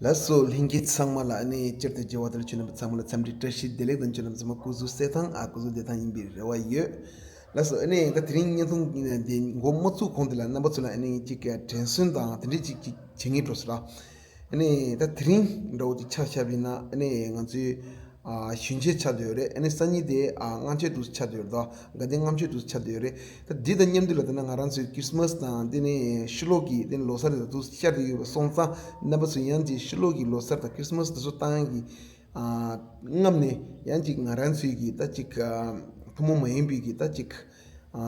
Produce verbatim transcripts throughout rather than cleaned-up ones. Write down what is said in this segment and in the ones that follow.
ལགས་སོ། ལྷན་རྒྱས་ཚང་མ་ལ་ཨ་ནི་སྤྱིར་དུ་མཇལ་བ་དང་ཁྱོད་རྣམ་པ་ཚང་མ་ལ་འཚམས་འདྲི་བཀྲ་ཤིས་བདེ་ལེགས་དང་། ཁྱོད་རྣམ་པ་ཚང་མ་སྐུ་གཟུགས་གསལ་ཐང་ཨ་སྐུ་གཟུགས་བདེ་ཐང་ཡིན་པའི་རེ་བ་ཡོད། ལགས་སོ། ཨ་ནི་ད་དེ་རིང་བརྙན་ཐུང་འདི་འགོ་མ་བཙུགས་གོང་དེ་ལ་རྣམ་པ་ཚོ་ལ་ཨ་ནི་ཅིག་དྲན་གསོ་དང་དེ་འདྲས་ཅིག་ཅིག་བྱེད་ངེས་འགྲོ་སོང་ར། ཨ་ནི་ད་དེ་རིང་འདྲ་བོ་ཅིག་ཆ་བཞག་པ་ཡིན་ན་ཨ་ནི་ང་ཚོའི་ཨ་ཞིང་ཆེན་ཆགས་བསྡད་ཡོད་རེད། ཨ་ནི་སང་ཉིན་དེ་ཨ་ལྔ་མཆོད་དུ་ཆགས་བསྡད་ཡོད་རེད་དོ། དགའ་ལྡན་ལྔ་མཆོད་དུ་ཆགས་བསྡད་ཡོད་རེད། ད་འདི་དང་མཉམ་དུ་ལ་ད་ནི་ང་རང་ཚོའི་ཁྲིས་མས་དང་དེ་ནས་ཕྱི་ལོགས་ཀྱི་དེ་ནས་ལོ་གསར་དེ་ཚོ་ཤར་བསྡད་ཡོད་པ་སོང་ཙང་རྣམ་པ་ཚོ་ཡང་ཅིག་ཕྱི་ལོགས་ཀྱི་ལོ་གསར་དང་ཁྲིས་མས་དེ་ཚོ་བཏང་ཡག་གི་ཨ་རྔམ་ནས་ཡང་ཅིག་ང་རང་ཚོའི་གི་ད་ཅིག་ཨ་ཐུན་མོང་མ་ཡིན་པའི་གི་ད་ཅིག་ཨ་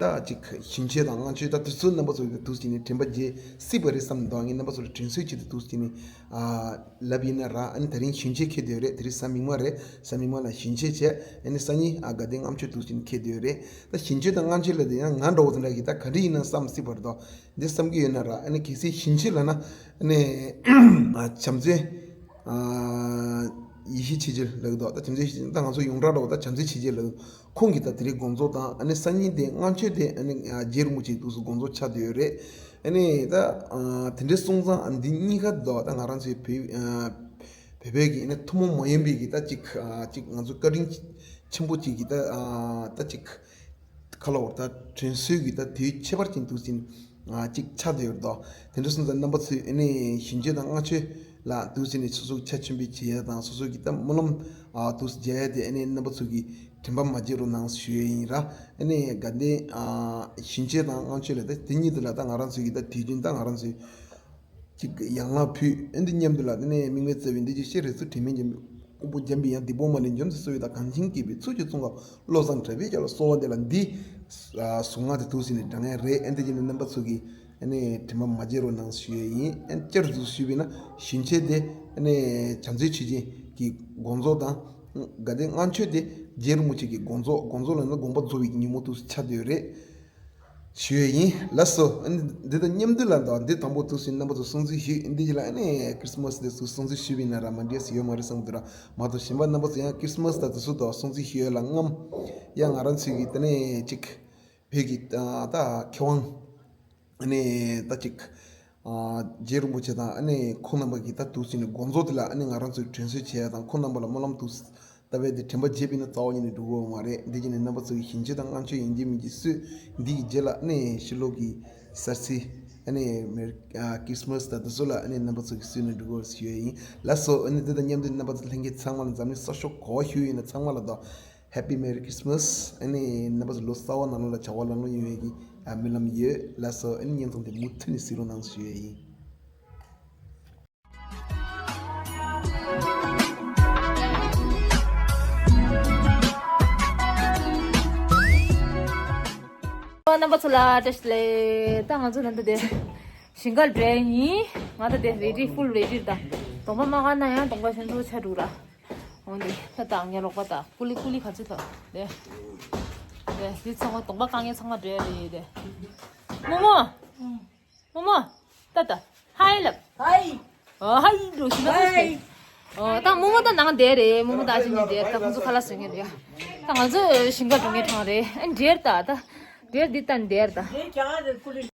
ད་ཅིག་ཞིང་ཆེན་དང་ལྔ་མཆོད་ད་དེ་ཚོ་རྣམ་པ་ཚོ་གི་འདུག་སེ་བྱས་ནས་དྲན་པ་བརྗེད་སྲིད་པ་རེད་བསམ་འདུག་ངས་རྣམ་པ་ཚོ་ལ་དྲན་གསོ་ཆེད་དུ་འདུག་སེ་བྱས་ནས་ཨ་ལབ་ཡིན་ན་ར། ཨ་ནི་ད་རིང་ཞིང་ཆེན་འཁེལ་བསྡད་ཡོད་རེད། དེ་རིང་གཟའ་མིག་དམར་རེད། གཟའ་མིག་དམར་ལ་ཞིང་ཆེན་བྱས། ཨ་ནི་སང་ཉིན་ཨ་དགའ་ལྡན་ལྔ་མཆོད་འདུག་སེ་བྱས་ནས་འཁེལ་བསྡད་ཡོད་རེད། ད་ཞིང་ཆེན་དང་ལྔ་མཆོད་ལབ་དེ་ཡང་ང་འདྲ་བོ་དེ་འདྲ་གི་ད་ག་འདྲ་ཡིན་ན་བསམ་སྲིད་པ་རེད་དོ། འདི་བསམ་གྱི་ཡོད་ན་ར། ཨ་ནི་གལ་སྲིད་ཞིང་ཆེན་ལབ་ན་ཨ་ནི་ཨ་བྱམས་བརྩེ་ཨ་ཡེ་ཤེས་ཆོས་རྒྱལ་ལབ་ཀྱི་འདུག་ད་བྱམས་བརྩེ་ཡེ་ཤེས་ཆོས་རྒྱལ་ད་ང་ཚོ་ཡོངས་གྲགས་འདྲ་བོ་ད་བྱམས་བརྩེ་ཆོས་རྒྱལ་ལབ་ཀྱི་འདུག་ཁོང་གིས་ད་དེ་རིང་དགོངས་རྫོགས་དང་ཨ་ནི་སང་ཉིན་དེ་ལྔ་མཆོད་དེ་ཨ་ནི་རྗེ་རིན་པོ་ཆེ་འདུག་སེ་དགོངས་རྫོགས་ཆགས་བསྡད་ཡོད་རེད། ཨ་ནི་ད་ཨ་དེ་འདྲའི་སོང་ཙང་ཨ་འདི་གཉིས་ཀ་འདུག་ད་ང་རང་ཚོའི་བོད་ཨ་བོད་པའི་གི་ཨ་ནི་ཐུན་མོང་མ་ཡིན་པའི་གི་ད་ཅིག་ཨ་ཅིག་ང་ཚོ་བཀའ་དྲིན་ཆེན་པོ་ཅིག་གི་ད་ཨ་ད་ཅིག་ཁ་ལོ་བར་ད་དྲན་གསོའི་གི་ད་དུས་ཁྱད་པར་ཅན་འདུག་སེ་ཨ་ཅིག་ཆགས་བསྡད་ཡོད་དོ། དེ་འདྲ་སོང་ཙང་རྣམ་པ་ཚོས་ཨ་ནི་ཞིང་ཆེན་དང་ལྔ་མཆོད་ལ་འདུག་སེ་ནས་སོ་སོ་ཆ་ཆེན་པོས་བྱེད་ཡ་དང་སོ་སོ་གི་ད་སྨོན་ལམ་ཨ་འདུག་སེ་རྒྱག་ཡ་དེ་ཨ་ནི་རྣམ་པ་ཚོ་གི་དྲན་པ་མ་བརྗེད་རོགས་གནང་ཞུ་ཡ་ཡིན་ར། ཨ་ནི་དགའ་ལྡན་ཨ་ཞིང་ཆེན་དང་ལྔ་མཆོད་ལ་ད་དེ་གཉིས་དེ་ལ་ད་ང་རང་ཚོ་གི་ད་དུས་རྒྱུན་ད་ང་རང་ཚོའི་ཅིག་ཡན་ལག་ཕུད། ཨ་འདི་མཉམ་དུ་ལ་དེ་ནས་དམིགས་མེད་རྩ་བའི་འདི་ཅིག་ཤེས་རེ་ཚུལ་དྲན་མིན་འཇམ་པའི་དབུལ་པོ་འཇམ་པའི་དབྱངས་བདེ་པོ་མ་ལུས་འཇམ་དུ་གསོལ་བ་དང་། གངས་ཅན་སྐྱིད་པའི་ཚུལ་གྱིས་བཙོང་བ་བློ་བཟང་གྲགས་པའི་རྒྱལ་ལ་གསོལ་བ་འདེབས་ལ་འདི་གཟུངས་སྔགས་དེ་འདུག་སེ་ནས་བགྲང་ཡ་རེད། ཨ་འདི་ཅིག་ནས་རྣམ་པ་ཚོ་གི་ཨ་ནི་དྲན་པ་མ་བརྗེད་རོགས་གནང་ཞུ་ཡ་ཡིན། ཨ་བསྐྱར་དུ་ཞུས་པས་ན་ཞིང་ཆེན་དེ་ཨ་ནི་བྱམས་བརྩེ་ཆོས་རྒྱལ་གྱི་དགོངས་རྫོགས་དང་དགའ་ལྡན་ལྔ་མཆོད་དེ་རྗེ་རིན་པོ་ཆེ་གི་དགོངས་རྫོགས། དགོངས་རྫོགས་ལ་ནི་དགོངས་པ་རྫོགས་པའི་ཉིན་མོ་འདུག་སེ་ཆགས་བསྡད་ཡོད་རེད། ཞུ་ཡས་ཡིན། ལགས་སོ། ཨ་ནི་འདི་དང་མཉམ་དུ་ལ་དང་འདི་དང་པོ་འདུག་སེ་རྣམ་པ་ཚོ་སྲུང་བརྩི་ཞུས། འདི་ལ་ཨ་ནི་ཁྲིས་མས་དེ་ཚོ་སྲུང་བརྩི་ཞུས་པ་ཡིན་ན་ར་མ་འགྲིག་ཡ་ཡོད་མ་རེད་བསམ་གྱི་འདུག་ར། མ་གཏོགས་གཞན་པ་རྣམ་པ་ཚོ་ཡང་ཁྲིས་མས་དང་དེ་ཚོ་དང་སྲུང་བརྩི་ཞུ་ཡས་ལ་རྔམ། ཡང་ང་རང་ཚོའི་གི་དེ་ནས་ཅིག་བོད་ཀྱི་ད་ད་མཁས་དབང་ཨ་ནི་ད་ཅིག་ཨ་རྗེ་རིན་པོ་ཆེ་དང་ཨ་ནི་ཁོང་རྣམ་པ་གི་ད་འདུག་སེ་ནས་དགོངས་རྫོགས་དེ་ལ་ཨ་ནི་ང་རང་ཚོས་དྲན་གསོ་བྱེད་ཡ་དང་ཁོང་རྣམ་པ་ལ་སྨོན་ལམ་འདུག་སེ་ལྟ་བས་དེ་དྲན་པ་བརྗེད་པས་ན་རྩ་བ་ཉིད་ནས་འགྲིག་གི་ཡོད་མ་རེད། འདི་བྱས་ནས་རྣམ་པ་ཚོ་གི་ཞིང་ཆེན་དང་ལྔ་མཆོད་ཡིན་གཅིག་མིན་གཅིག་གསོལ། འདི་གི་རྗེས་ལ་ཨ་ནི་ཕྱི་ལོགས་ཀྱི་གསར་ཚེས་ཨ་ནི་མེ་ཨ་ཁྲིས་མས་དང་དེ་ཚོ་ལ་ཨ་ནི་རྣམ་པ་ཚོ་གི་གསོལ་ནས་འགྲོ་དགོས་ཞུ་ཡ་ཡིན། ལགས་སོ། ཨ་ནི་འདི་དང་མཉམ་དུ་རྣམ་པ་ཚོ་ལྷན་རྒྱས་ཚང་མ་ལ་འཛམ་གླིང་ས་ཕྱོགས་ག་པར་བཞུགས་ཡོད་ན་ཚང་མ་ལ་དང་Happy Merry Christmas། ཨ་ནི་རྣམ་པ་ཚོ་ལོ་གསར་བ་ནང་ལོགས་ལ་བྱ་བ་ལམ་ལྷོང་ཡོང་ཡ་གི་ཨ་སྨོན་ལམ་ཡོད། ལགས་སོ། ཨ་ནི་བརྙན་ཐུང་དེ་མུ་མཐུད་ནས་གཟིགས་རོགས་གནང་ཞུ་ཡ་ཡིན། རྣམ་པ་ཚོ་ལ་བཀྲ་ཤིས་བདེ་ལེགས། ད་ང་ཚོ་ད་ལྟ་དེ་ཞིང་ཁར་འགྲོ་ཡིན། ང་ད་དེ་ready, full ready་རེད། ད་གདོང་པ་མ་གང་ན་ཡང་གདོང་པ་ཞན་ཚོ་ཆ་འགྲོ་ར། འོ་འདི་ད་ད་ངའི་རོགས་པ་ད་ཀུ་ལི་ཀུ་ལི་ག་ཚོད་ད་དེ་དེ་འདི་ཚང་མ་གདོང་པ་གང་ངའི་ཚང་མ་འགྲོ་ཡ་རེད་དེ། རྨོ་མོ། རྨོ་མོ། ཏ་ཏ། ཧའི་ལབ། ཧའི། ཨོ་ཧའི་འགྲོ་ཞིག་ན་ཧའི། ཨོ་ད་རྨོ་མོ་ད་ནང་བསྡད་རེད། རྨོ་མོ་ད་ཨ་ཅེ་གཉིས་བསྡད། ད་ཁོང་ཚོ་ཁ་ལག་བཟོ་མཁན་རེད་ཡ། ད་ང་ཚོ་ཞིང་ཁ་འགྲོ་མཁན་གྲངས་རེད། ཨ་འདྲེར་ད་ད་འདྲེར་འདི་ལྟར་འདྲེར་ད།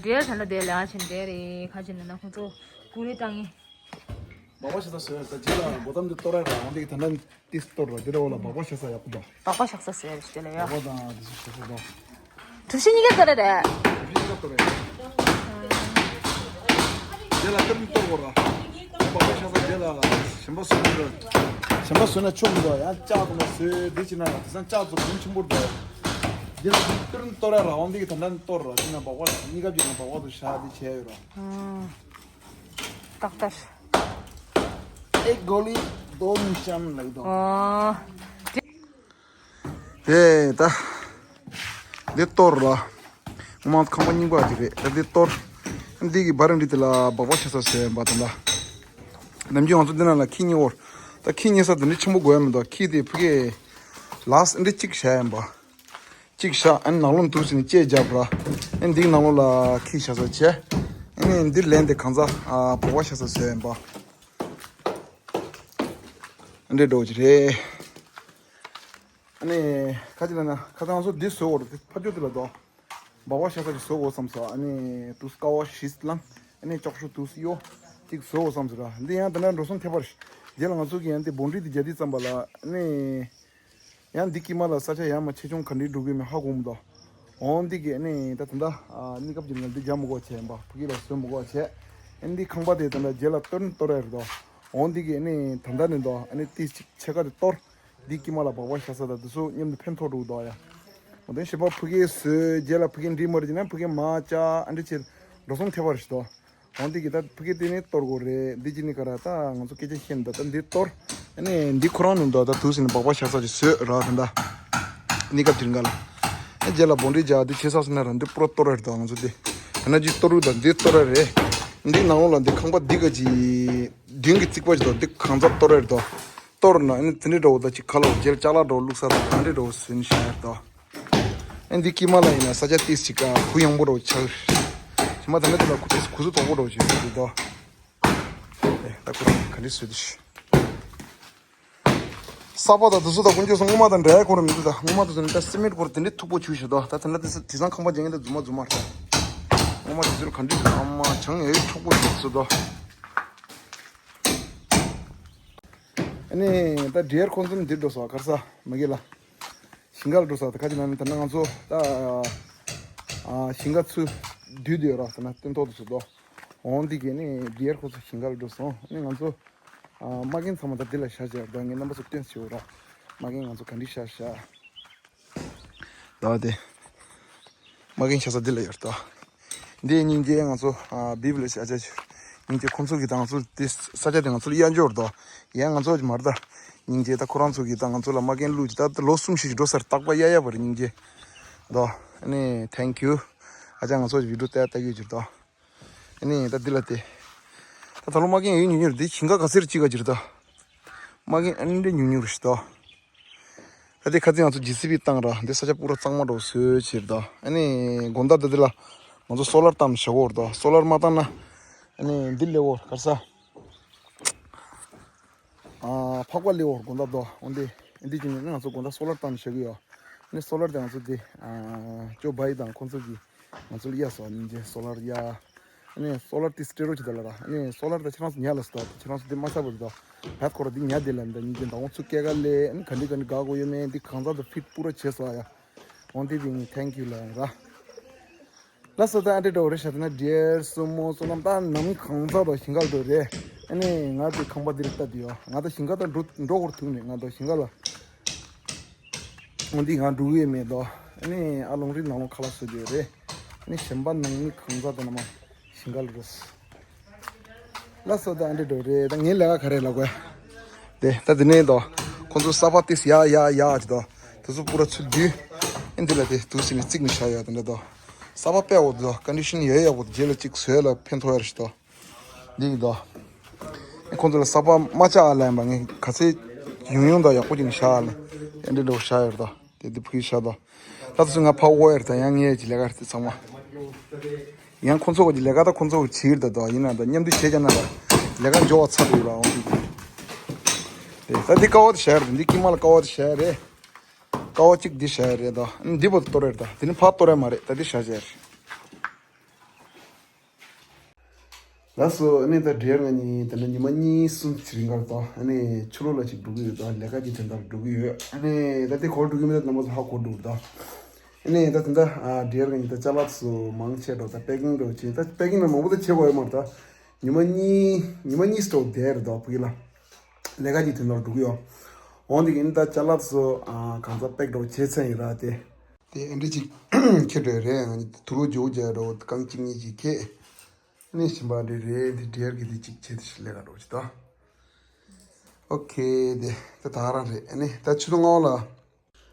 འདྲེར་ད་ལ་བསྡད་ལ་ཨ་ཅེ་འདྲེར་རེད། ཁ་ཅིག་ན་ན་ཁོང་ཚོ་ཀུ་རེ་བཏང་ངེ། སྦག་སྦག་ཤ་ཚ་བཟོས། ད་རྗེས་ལ་འབོ་ཏམ་འདི་གཏོར་ཡ་ར་འོང་འདི་གི་ད་ནན། ཏིས་གཏོར་ར། འདི་ར་འོ་ལ་སྦག་སྦག་ཤ་ཚ་ཡག་པོ་འདུག་སྦག་སྦག་ཤ་ཚ་ཟེར་ཞེས་ལ་ཡ། སྦག་སྦག་དང་འདི་ཚོ་ཞེ་པོ་འདུག་གྲུ་བཞི་གཉིས་ཀ་ག་རེ་རེད། གྲུ་བཞི་གཉིས་ཀ་ག་རེ་རེད། འདི་ལ་ཏིར་གཏོར་དགོས་ར། སྦག་སྦག་ཤ་ཚ་འདི་ལ་གཞན་པ་བཟོས་ན་འདྲ། གཞན་པ་བཟོས་ན་ཆོག་མི་འདུག་ཡང་ལྕགས་དང་ལ་བཟོས་འདི་བྱས་ན་དེང་སང་ལྕགས་བཟོ་གོང་ཆེན་པོ་འདུག་འདི་ལ་ཏིར་གཏོར་ཡ་ར་འོང་འདི་གི་ད་ནན་གཏོར་ར། དེ་ན་སྦག་སྦག་གཉིས་ཀ་བརྒྱུད་ན་སྦག་སྦག་ཏུ་བཞག་འདི་བྱས་ཡོད་ར། ཏག་ཏག་ཨེ་གོ་ལི་དོ་མི་ཤམ་ལགས་དོ། ཨོ། དེ་ད། འདི་གཏོར་ལ། ངོ་མ་ཁང་པ་རྙིང་པ་ཅིག་རེད། ད་འདི་གཏོར། འདི་གི་བར་འདི་དེ་ལ་སྦག་སྦག་ཤ་ཚ་བཟོས་ཡིན་པ་དང་ལ། ནམ་རྒྱུན་ང་ཚོ་འདི་ནང་ལ་ཁྱི་རྙེད་འོར། ད་ཁྱི་རྙེད་ས་དེ་འདྲ་ཆེན་པོ་དགོས་ཡ་མི་འདུག་ཁྱི་དེ་ཕ་གི་ལགས་འདི་གཅིག་བཞག་ཡིན་པ། གཅིག་བཞག་ཨ་ནི་ནང་ལོགས་འདུག་ཟེར་ནས་ལྕེ་རྒྱབ་ར། ཨ་ནི་འདིའི་ནང་ལོགས་ལ་ཁྱི་ཤ་ཚ་བྱས། ཨ་ནི་འདི་ལན་དེ་གང་ཚ་ཨ་སྦག་སྦག་ཤ་ཚ་བཟོས་ཡིན་པ། ཨ་འདྲས་འགྲོ་གི་རེད། ཨ་ནི་ཁ་ཅིག་ལ་ན་ཁ་སང་ཚོ་འདི་བཟོས་འོར་དེ་ཕ་ཅོ་དེ་ལ་དོ། སྦག་སྦག་ཤ་ཚ་ཅིག་བཟོ་དགོས་བསམ་སོང་། ཨ་ནི་དུས་ཀ་བ་བཞི་ལངས། ཨ་ནི་ལྕོག་ཤོག་དུས་གཡོ། གཅིག་བཟོ་འོ་བསམ་ཟེར་ར། འདི་ཡང་དེ་འདྲ་འགྲོ་སོང་ཐེབས་པ་རེད། རྗེས་ལ་ང་ཚོ་གི་ཡང་འདི་སྦོང་ཌི་འདི་རྒྱག་དུས་ཙམ་པ་ལ་ནི། ཡང་འདི་དཀྱིལ་མ་ལ་ས་ཆ་ཡང་མ་ཆེ་ཆུང་ག་འདྲའི་འགྲོ་གི་མིན་ཧ་གོ་མི་འདུག་འོ་འདི་གི་ནི་ད་ད་ལྟ་ཨ་གནས་སྐབས་ཀྱི་ང་འདི་རྒྱག་མི་དགོས་བྱས་ཡིན་པ། ཕ་གི་ལ་བཟོས་མི་དགོས་བྱས། ཨ་འདི་ཁང་པ་དེ་ད་ལྟ་རྗེས་ལ་གཏོར་ནི་གཏོར་ཡ་རེད་དོ། འོ་འདི་གི་ནི་ད་ལྟ་ནི་དོ་ཨ་ནི་ཏིས་ཅིག་ཕྱེད་ཀ་དེ་གཏོར། འདི་དཀྱིལ་མ་ལ་སྦག་སྦག་བཞག་ས་དང་དེ་ཚོ་མཉམ་དུ་ཕན་ཐོགས་འགྲོ་གི་འདུག་ཡ། འོ་དེ་ཞེ་པོ་ཕ་གི་བཟོས་རྗེས་ལ་ཕ་གི་འགྲིག་མ་རེད་ཅེ་ན་ཕ་གི་མ་བཅག་ཨ་འདྲ་བྱས་འགྲོ་སོང་ཐེབས་པ་རེད་དོ། འོ་འདི་གི་ད་ཕ་གི་དེ་ནི་གཏོར་དགོས་རེད། འདི་གཅིག་ནི་ག་ར་ད་ང་ཚོ་སྐད་ཆ་བཤད་འདུག་ད་འདི་གཏོར། ཨ་ནི་འདི་ཁོ་རང་ནི་འདུག་ད་དུས་སུ་ནི་སྦག་སྦག་བཞག་ས་ཅིག་བཟོས་ར་ད་ད། གནས་སྐབས་དེ་རིང་ག་ལ། ཨ་རྗེས་ལ་སྦོང་ཌི་རྒྱག་དུས་བྱེད་ས་སུ་ན་ར་འདི་པུ་ར་གཏོར་ར་རེད་དོ་ང་ཚོ་འདི། ད་ན་ཅིག་གཏོར་རུ་ད་འདི་གཏོར་ར་རེད། འདི་ནང་ལོགས་ལ་འདི་ཁང་པ་འདི་ག་ཅིག་མདུན་གྱི་རྩིག་པ་ཅིག་དང་འདི་གང་ཚ་གཏོར་ར་རེད་དོ། གཏོར་ན་ཨ་ནི་དེ་འདྲའི་འདྲ་བོ་ད་ཅིག་ཁ་ལོ་རྗེས་ལ་ཅ་ལག་འདྲ་བོ་བླུགས་ས་དང་ཨ་འདྲའི་འདྲ་བོ་བཟོས་ནས་བཞག་ཡ་རེད་དོ། ཨ་འདི་དཀྱིལ་མ་ལ་ཡིན་ན་ས་ཆ་ཏིས་ཅིག་ག་གུ་ཡངས་པོ་འདྲ་བོ་ཆགས། ཞི་མ་ད་ནི་དེ་ལ་གུ་ཏིས་གུ་ཚོད་དོག་པོ་འདྲ་བོ་ཅིག་ཡོད་རེད་དོ། ཨེ་ད་ཁོ་རང་ག་འདྲ་བཟོས་དེ་ཤི། ས་ཕག་དང་དེ་ཚོ་དང་དཀོན་མཆོག་གསུམ་སྔོན་མ་དང་འདྲ་ཡ་ཁོ་རང་མི་འདུག་ད་སྔོན་མ་དེ་ཚོ་ནི་ད་སི་མེན་ཁོ་ར་དེ་འདྲའི་མཐུག་པོ་བྱུགས་ཤི་དོ། ད་དེ་འདྲ་དེ་ཚོ་དེང་སང་ཁང་པ་རྒྱག་མཁན་དེ་རྫུན་མ་རྫུན་མ་རེད། སྔོན་མ་དེ་ཚོ་ག་འདྲ་ཨ་མ་བྱང་ཡོད་མཐུག་པོ་བྱུགས་སོ་དོ། ཨ་ནི་ད་འདྲེར་ཁོང་ཚོ་འདིར་འགྲོ་ས་གར་ས་མ་གི་ལ། ཞིང་ཁ་ལ་འགྲོ་ས་ད་ཁ་ཅིག་ན་ནི་ད་ནི་ང་ཚོ་ད་ཨ་ཞིང་ཁ་ཚུར་བསྡུས་བསྡུས་ར་ཟེར་ན་སྟོན་ཐོག་ཏུ་ཚུར་འགྲོ། འོང་འདི་གས་ནི་འདིར་ཁོ་ཚོ་ཞིང་ཁ་ལ་འགྲོ་སོང་། ཨ་ནི་ང་ཚོ་ཨ་མ་རྒན་ཚང་མ་ད་འདི་ལ་བཞག་བྱས་ར། ད་ངས་རྣམ་པ་ཚོ་སྟོན་ཞིག་ར། མ་རྒན་ང་ཚོ་ག་འདྲི་བཞག་བཞག་ད་དེ། མ་རྒན་ཆ་ས་འདི་ལ་ཡོད་ད། འདི་སྙིང་རྗེ་ང་ཚོ་ཨ་བིབ་ལ་ཤ་ཆ་ཆུ། སྙིང་རྗེ་ཁོང་ཚོ་གི་ད་ང་ཚོ་དེ་ས་ཆ་དེ་ང་ཚོ་ལ་གཡར་འབྱོར་ད། ཡང་ང་ཚོ་མར་ད། སྙིང་རྗེ་ད་ཁོ་རང་ཚོ་གི་ད་ང་ཚོ་ལ་མ་རྒན་ལུག་ཅིག་ད་ལོ་གསུམ་བཞི་ཞིག་འགྲོ་སར་རྟག་པ་གཡར་ཡ་བར་སྙིང་རྗེ། ད། ཨ་ནི་thank you། ཨ་ཅག་ང་ཚོ་བི་ཌིའོ་ལྟ་ལྟ་གི་ཡོད་ཅིག་ད། ཨ་ནི་ད་འདི་ལ་དེ། ད་ད་ལོ་མ་རྒན་ཡོད་ཉུང་ཉུང་རེད། དེ་ཞིང་ཁ་ག་སེར་གཅིག་ག་ཅིག་རེད་ད། མ་རྒན་ཨ་ནི་འདྲ་ཉུང་ཉུང་རེད་ཤི་ད། ད་དེ་ཁ་རྩང་ང་ཚོ་ཇེ་སི་བི་བཏང་ར་འདི་ས་ཆ་པུ་ར་གཙང་མ་འགྲོ་བཟོས་ཕྱིར་ད། ཨ་ནི་དགོང་དག་ད་འདི་ལ་ང་ཚོ་སོ་ལར་བཏང་བཞག་གོ་ར་ད། སོ་ལར་མ་བཏང་ན་ཨ་ནི་འདི་ལེ་འོ་གར་ས་ཨ་ཕག་པ་ལེ་འོ་དགོང་དག་ད། འོ་འདི་འདི་ཅི་ནི་ང་ཚོ་དགོང་དག་སོ་ལར་བཏང་བཞག་གི་ཡོད། ཨ་ནི་སོ་ལར་དེ་ང་ཚོ་འདི་ཨ་ཅོ་བྷའི་དང་ཁོང་ཚོ་གི་ང་ཚོ་ལ་གཡར་སོང་། སྙིང་རྗེ་སོ་ལར་གཡར། ཨ་ནི་སོ་ལར་དེ་སྤྲད་རོགས་བྱེད་ད་ལ་ར། ཨ་ནི་སོ་ལར་དེ་ཁྱེད་རང་ཚོ་ཉར་ལ་སོ་ད། ཁྱེད་རང་ཚོ་དེ་མ་ཚར་བར་ད། ད་ཁོ་ར་དེ་ཉར་དེ་ལ་འདི་སྙིང་རྗེ་ད་ཁོང་ཚོ་སྐྱེ་ག་ལས་ཨ་ནི་ག་འདི་ག་འདི་དགའ་གོ་ཡོད་མེད་འདི་གང་ཚ་དུ་ཕིཊ་པུ་ར་བྱས་སོ་ཡ། འོང་དེ་བི་ནི་thank you ལ་ར། ལ་སོ་ད་ཨ་འདྲེ་འགྲོ་རེ་ཤ་ད་ན་ཌི་ཨར་སུ་མོ་སོ་ནམ་ད་ནམ་གང་ཚ་དུ་ཞིང་ཁ་འགྲོ་རེ། ཨ་ནི་ང་དེ་ཁང་པ་འདིར་ལྟ་དུ་ཡོད། ང་ད་ཞིང་ཁ་ད་འགྲོ་འགྲོ་གོར་ཐུག་ནས་ང་ད་ཞིང་ཁ་ལ། འོ་འདི་ང་འགྲོ་གི་མེད་དོ། ཨ་ནི་ཨ་ལོང་རི་ནང་ལོང་ཁ་ལག་བཟོ་རྒྱུ་རེད། ཨ་ནི་གཞན་པ་ནང་མི་གང་ཟག་དེ་ན་མ་ཞིང་ཁ་ལ་རོས། ལ་སོ་ད་ཨ་འདྲེ་འགྲོ་རེད། ད་ངའི་ལས་ཀ་ག་རེ་ལ་གོ་ཡ། དེ་ད་དེ་ནས་དོ། ཁོང་ཚོ་ས་ཕག་ཏིས་ཡ་ཡ་ཡ་ཅི་དོ། དེ་ཚོ་པུ་ར་ཚུར་བསྡུས། ཨ་འདི་ལ་དེ་དུ་སི་ནས་བརྩིགས་ནས་བཞག་ཡོད་དེ་འདྲ་དོ། ས་ཕག་དཔེ་འོ་དོ་ཀོན་ཌི་ཤན་ཡོད་ཡག་པོ་དེ་རྗེས་ལ་གཅིག་བཟོས་ལ་ཕན་ཐོགས་ཡ་རེད་ཤི་དོ། འདི་ཡིན་དོ། ཁོང་ཚོ་ལ་ས་ཕག་མ་བཅག་ཨ་ལན་པ་ངས་ག་ཚད་ཡོང་ཡོང་དང་ཡག་པོ་ཅིག་ནས་བཞག་ཨ་ལན། ཨེ་འདྲ་འདྲ་བོ་བཞག་ཡོད་དོ། དེ་འདི་ཕུལ་བཞག་དོ། ད་དུ་སུ་ང་ཕག་དབོ་ཡར་དང་ཡང་ངས་ཀྱི་ལས་ཀ་རེད་དེ་ཚང་མ། ཡང་ཁོང་ཚོ་གི་ལས་ཀ་ད་ཁོང་ཚོ་གི་བྱེད་ཡིར་ད་དོ་ཡིན་ན་ད་མཉམ་དུ་བྱེད་ཀྱང་ན་ད་ལས་ཀ་འཇོག་པ་ཚར་འདུག་ལ་འོང་དུས། དེ་ད་འདི་ཀ་བ་དེ་བཞག་ཡ་རེད། འདི་ཀི་མ་ལ་ཀ་བ་དེ་བཞག་ཡ་རེད། ཀ་བ་གཅིག་འདི་བཞག་ཡ་རེད་དོ། འདི་བོ་ད་གཏོར་ཡ་རེད་ད། དེ་ནི་ཕག་གཏོར་ཡ་མ་རེད་ད། འདི་བཞག་བཞག་ཡ་རེད། ལགས་སོ། ཨ་ནི་ད་འདྲེར་ང་གཉིས་ད་ནི་ཉི་མ་གཉིས་གསུམ་ཅིག་རིང་གར་དང་ཨ་ནི་ཕྱི་ལོགས་ལ་ཅིག་འགྲོ་གི་ཡོད་དང་ལས་ཀ་ཅིག་དོན་དག་འགྲོ་གི་ཡོད། ཨ་ནི་ད་དེ་གོ་འགྲོ་གི་མེད་ད་རྣམ་པ་ཚོ་ཧ་གོ་འགྲོ་གི་ད། ཨ་ནི་ད་དེ་འདྲ་ཨ་འདྲེར་ང་གཉིས་ད་ཅ་ལག་ཚོ་མང་ཆེ་འགྲོ་ད་པེ་ཀིང་འགྲོ་ཅིག་ད་པེ་ཀིང་ན་མང་པོ་ད་བྱེད་དགོས་ཡོད་མ་རེད་ད། ཉི་མ་གཉིས་ཉི་མ་གཉིས་སྟོང་དེ་རེད་ད་ཕ་གི་ལ། ལས་ཀ་ཅིག་དོན་དག་འགྲོ་གི་ཡོད། འོང་དེ་གི་ཨ་ནི་ད་ཅ་ལག་ཚོ་ཨ་གང་ཚ་པེག་འགྲོ་བྱེད་ཚན་ཡིན་ར་དེ། དེ་ཨེ་འདྲ་ཅིག་ཁྱེར་འགྲོ་རེད། ང་གཉིས་དུ་རུ་ཇོ་བོ་རྒྱག་འགྲོ་རྐང་གཅིག་གཉིས་ཅིག་ཁྱེར། ཨ་ནི་ཞིམ་པ་འདྲ་རེད། འདི་འདྲེར་གི་འདི་གཅིག་བྱེད་དེ་ཞིག་ལས་ཀ་འགྲོ་ཅི་ད། ཨོ་ཁེ་དེ་ད་ད་རང་རེད། ཨ་ནི་ད་ཆུ་ཚོད་ལྔ་པ་ལ།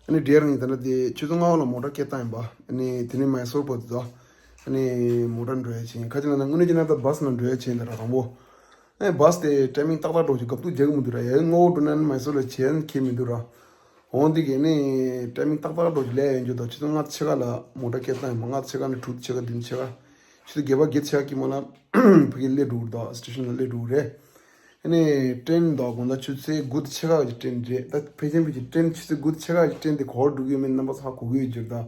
ཨ་ནི་འདྲེར་ངས་ད་ལྟ་དེ་ཆུ་ཚོད་ལྔ་པ་ལ་མོ་ཊ་སྐད་བཏང་ཡིན་པ། ཨ་ནི་དེ་ནས་མའི་སོར་བར་དུ་ད། ཨ་ནི་མོ་ཊ་འགྲོ་ཡ་ཆེན་ཁ་ཅིག་ལ་ན་དངོས་གནས་ཀྱི་ན་ད་བཱས་ནང་འགྲོ་ཡ་ཆེན་དེ་ར་རང་པོ། ཨ་ནི་བཱས་དེ་ཊའི་མིང་ཏག་ཏག་འགྲོ་ཅིག་སྐབས་ཐུག་རྒྱག་གི་མི་འདུག་ར། ཡ་ངོ་བོ་འགྲོ་ན་ནི་མའི་སོར་ལ་ཆེན་ཁེལ་མི་འདུག་ར། འོང་འདི་གས་ནི་ཊའི་མིང་ཏག་ཏག་འགྲོ་ཅིག་ལས་ཡོད་འཇོག་ད་ཆུ་ཚོད་ལྔ་ཕྱེད་ཀ་ལ་མོ་ཊ་སྐད་བཏང་ཡིན་པ། ལྔ་ཕྱེད་ཀ་ནས་དྲུག་ཕྱེད་ཀ་བདུན་ཕྱེད་ཀ། ཆུ་ཚོད་བརྒྱད་པ་བརྒྱད་ཕྱེད་ཀ་ཀྱི་མ་ལ་ཕ་གི་སླེབས་འགྲོ་གི་རེད་ད། སི་ཊེ་ཤན་ལ་སླེབས་འགྲོ་གི་རེད། ཨ་ནི་ཊེན་དང་དགོང་དག་ཆུ་ཚོད་དགུ་དང་ཕྱེད་ཀ་གི་ཊེན་རེད། ད་ཕལ་ཆེར་ཕལ་ཆེར་ཊེན་ཆུ་ཚོད་དགུ་དང་ཕྱེད་ཀ་གི་ཊེན་དེ་ག་པར་འགྲོ་གི་ཡོད་མེད་རྣམ་པ་ཚོ་ཧ་གོ་གི་ཡོད་ཀྱི་རེད་ད།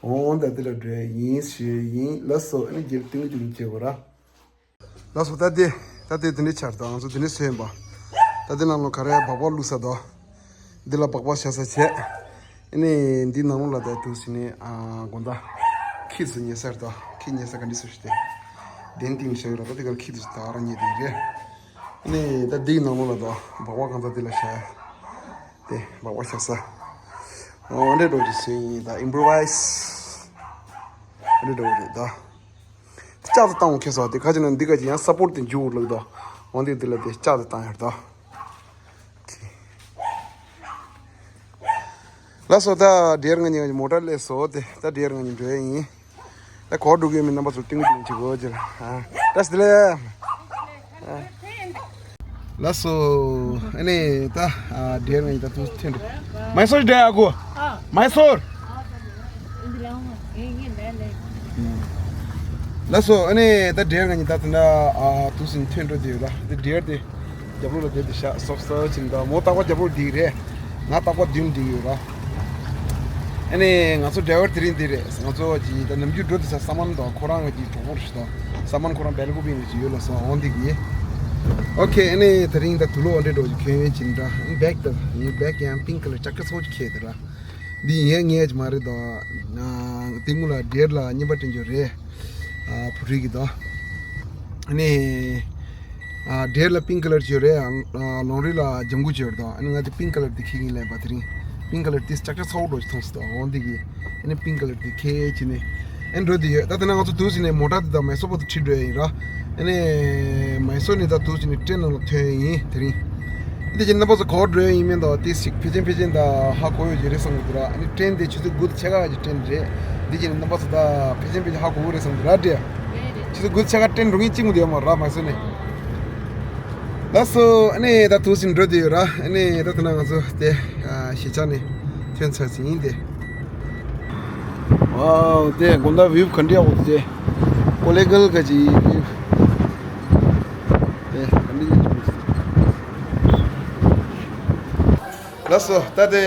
འོང་ད་དེ་ལ་འགྲོ་ཡ་ཡིན་ཞེས་ཡིན། ལགས་སོ། ཨ་ནི་རྒྱལ་སྟོན་གྱི་བྱེད་པ་ར། ལགས་སོ། ད་དེ་ ད་དེ་དེ་འདྲའི་ཆར་དང་ང་ཚོ་དེ་འདྲའི་བཟོས་ཡིན་པ། ད་དེ་ནང་ལོ་ག་རེ་སྦག་སྦག་བླུགས་ས་དོ། འདི་ལ་སྦག་སྦག་བཞག་ས་བྱས། ཨ་ནི་འདི་ནང་ལོ་ལ་ད་དུ་ཟིན་ནས་ཨ་དགོང་དག་ཁྱི་ཚོ་ཉལ་ས་རེད་དོ། ཁྱི་ཉལ་ས་ག་འདྲི་སུ་ཞིག་དེ། གདན་སྟེང་བཞག་ཡོད་ལ་ད་དེ་གར་ཁྱི་ཚོ་ད་རང་ཉལ་དེ་རེད། ཨ་ནི་ད་འདི་ནང་ལོ་ལ་ད་སྦག་སྦག་གང་ཚ་འདི་ལ་བཞག་ཡ། དེ་སྦག་སྦག་བཞག་ས། འོ་འདྲེ་འགྲོ་གི་ཟིན་ཡིན་ད་ཨིམ་པོ་རོ་ཝའི་སི། འདྲེ་འགྲོ་གི་རེད་ད། ལྕགས་ཏུ་བཏང་འོང་ཁེ་སོ་དེ་ཁ་ཅིག་ན་འདི་ག་ཅིག་ཡང་ས་པོར་ཏི་འཇུག་ལུགས་དོ། འོན་ཏེ་འདི་ལ་དེ་ལྕགས་ཏུ་བཏང་ཡོད་དོ། ལགས་སོ་ད་ཌི་ཡར་ང་གཉིས་མོ་ཊ་སླེབས་སོ་དེ་ད་ཌི་ཡར་ང་གཉིས་འགྲོ་ཡ་ཡིན། ད་གོ་འགྲོ་གི་མི་རྣམ་པ་ཚོ་ཏིང་ཏིང་བྱེད་དགོས་ཅིག་ལ་ཨ་ད་སི་ལེ། ལགས་སོ། ཨ་ནི་ད་ཌི་ཡར་ང་གཉིས་ད་དུ་ཐོན་འགྲོ། མའི་སོར་ཌི་ཡར་གོ། མའི་སོར། ལགས་སོ། ཨ་ནི་ད་ཌི་ཡར་ང་གཉིས་ད་དུ་ན་ཨ་དུ་སིན་ཐོན་འགྲོ་དེ་ཡོད་ད་དེ་ཌི་ཡར་དེ་རྒྱབ་ལོགས་ལ་དེ་དེ་ཤ་སོབ་སོབ་ཅིག་ད་མོ་རྟག་པ་རྒྱབ་ལོགས་འདི་རེད། ང་རྟག་པ་མདུན་འདི་ཡོད་ར། ཨ་ནི་ང་ཚོ་ཌ་རའི་ཝར་དེ་རིང་འདི་རེད། ང་ཚོ་གི་ད་ནམ་རྒྱུན་འགྲོ་དེ་ས་ས་མན་དང་ཁོ་རང་གི་གྲོགས་པོ་རེད་ཤག་ད་ས་མན་ཁོ་རང་སྦེལ་ཀོབ་ཡིན་ནི་ཅིག་ཡོད་ལ་སོང་འོང་འདི་གི། ཨོ་ཁེ། ཨ་ནི་དེ་རིང་ད་དུ་ལོ་འདྲེ་འགྲོ་གི་ཁྱོད་ཡོད་ཅིག་འདྲ་བེག་ད་ཡིན་བེག་ཡང་པིང་ཀ་ལ་ལྕགས་ཀ་ཚོགས་ཀྱི་ཁེ་དེ་ར། འདི་ཡིན་ཡང་ངས་ཀྱི་མ་རེད་དོ། དེ་སྔོན་ལ་ཌི་ཡར་ལ་རྔན་པ་སྤྲད་རྒྱུ་རེད། ཨ་བུ་རིག་གི་དོ། ཨ་ནི། ཨ་ཌི་ཡར་ལ་པིང་ཀ་ལར་བྱོས་རེད། ཨ་ལོང་རི་ལ་ལྗང་གུ་བྱོས་རེད་དོ། ཨ་ནི་ང་དེ་པིང་ཀ་ལར་དེ་ཁྱེར་གྱིན་ལེན་པ་དེ་རིང་། པིང་ཀ་ལར་དེ་ལྕགས་ཀྲ་ཚ་བོ་འགྲོ་ཞིག་མཐོང་སོང་དོ་འོང་དེ་གི། ཨ་ནི་པིང་ཀ་ལར་དེ་ཁྱེར་གྱིན་ནི། ཨ་ནི་འགྲོ་དེ་ཡོད་ད་དེ་ན་ང་ཚོ་དུས་ཟིན་ནས་མོ་ཊ་དེ་དང་མེ་སོ་པོ་དེ་ཁྲིད་འགྲོ་ཡ་ཡིན་ར། ཨ་ནི་མེ་སོ་ནས་ད་དུས་ཟིན་ནས་ཏྲེན་ནང་ལ་ཐོན་ཡ་ཡིན་དེ་རིང་། འདི་ཀྱི་རྣམ་པ་ཚོ་ག་བར་འགྲོ་ཡ་ཡིན་མིན་དང་དེ་ཞིག་ཕལ་ཆེར་ཕལ་ཆེར་ད་ཧ་གོ་ཡོད་ཀྱི་རེད་བསམ་གི་འདུག་ར། ཨ་ནི་ཏྲེན་དེ་ཆུ་ཚོད་དགུ་དང་ཕྱེད་ཀ་གི་ཏྲེན་རེད། འདི་ཀྱི་རྣམ་པ་ཚོ་ད་ཕལ་ཆེར་ཕལ་ཆེར་ཧ་གོ་གི་རེད་བསམ་གི་འདུག་ར་འདྲེ། ཆུ་ཚོད་དགུ་དང་ཕྱེད་ཀ་ཏྲེན་འགྲོ་མཁན་གཅིག་མོ་དེ་ཡོད་མ་ར་མ་སོ་ནས། ལགས་སོ། ཨ་ནི་ད་དུས་ཟིན་འགྲོ་དེ་ཡོད་ར། ཨ་ནི་ད་ཐ་ན་ང་ཚོ་དེ་གཞིས་ཆགས་ནས་ཐོན་ཚར་ཟིན་ཡིན་དེ། ཝའོ་དེ་དགོང་དག་བིའུ་ག་འདྲ་ཡག་པོ་འདུག་དེ། ཀོ་ལེ་གལ་ག་ཅི་བིའུ། དེ་ག་འདྲ་ཡག་པོ་འདུག་ལགས་སོ། ད་དེ་